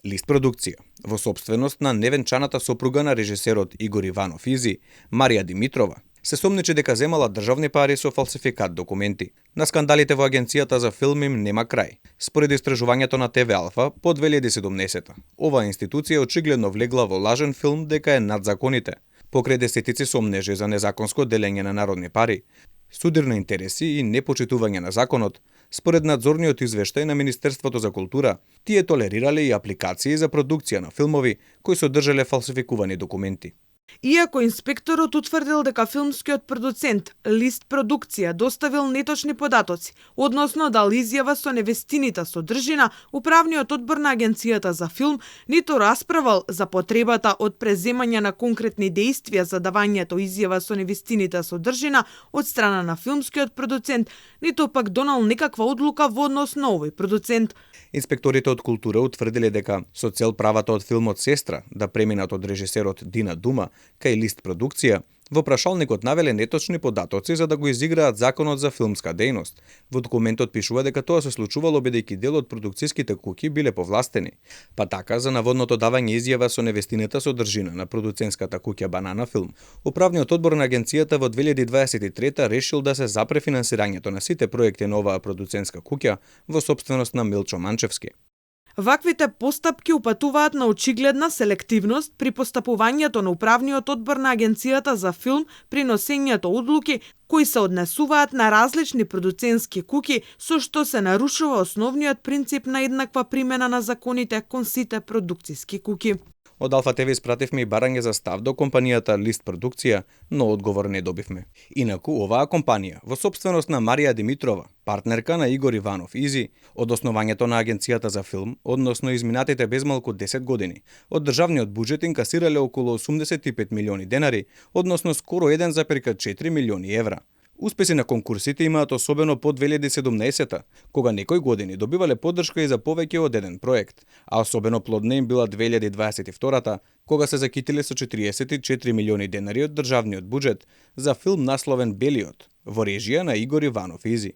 Лист продукција, во сопственост на невенчаната сопруга на режисерот Игор Иванов Изи, Марија Димитрова, се сомнечи дека земала државни пари со фалсификат документи. На скандалите во Агенцијата за филм им нема крај. Според истражувањето на ТВ Алфа по 2017, оваа институција очигледно влегла во лажен филм дека е над законите. Покрај десетици сомнежи за незаконско делење на народни пари, судирни интереси и непочитување на законот, според надзорниот извештај на Министерството за култура, тие толерирале и апликации за продукција на филмови кои содржале фалсификувани документи. Иако инспекторот утврдил дека филмскиот продуцент Лист продукција доставил неточни податоци, односно дал изјава со невестинита содржина, управниот одбор на Агенцијата за филм ниту расправал за потребата од преземање на конкретни дејствија за давањето изјава со невестинита содржина од страна на филмскиот продуцент, ниту пак донал некаква одлука во однос на овој продуцент. Инспекторите од култура утврдиле дека со цел правата од филмот Сестра да преминат од режисерот Дина Дума кај Лист продукција, во прашалникот навеле неточни податоци за да го изиграат законот за филмска дејност. Во документот пишува дека тоа се случувало бидејќи дел од продукцијските куќи биле повластени. Па така, за наводното давање изјава со невестината содржина на продуцентската куќа Банана Филм, управниот одбор на агенцијата во 2023 решил да се запре финансирањето на сите проекти на оваа продуцентска куќа во сопственост на Милчо Манчевски. Ваквите постапки упатуваат на очигледна селективност при постапувањето на управниот одбор на Агенцијата за филм при носењето одлуки кои се однесуваат на различни продуцентски куќи, со што се нарушува основниот принцип на еднаква примена на законите кон сите продукциски куќи. Од Алфа ТВ испративме и барање за став до компанијата Лист продукција, но одговор не добивме. Инаку, оваа компанија, во сопственост на Марија Димитрова, партнерка на Игор Иванов Изи, од основањето на Агенцијата за филм, односно изминатите безмалку 10 години, од државниот буџет инкасирале околу 85 милиони денари, односно скоро 1,4 милиони евра. Успеси на конкурсите имаат особено по 2017, кога некои години добивале поддршка и за повеќе од еден проект, а особено плодна им била 2022, кога се закитиле со 44 милиони денари од државниот буџет за филм насловен Белиот, во режија на Игор Иванов Изи.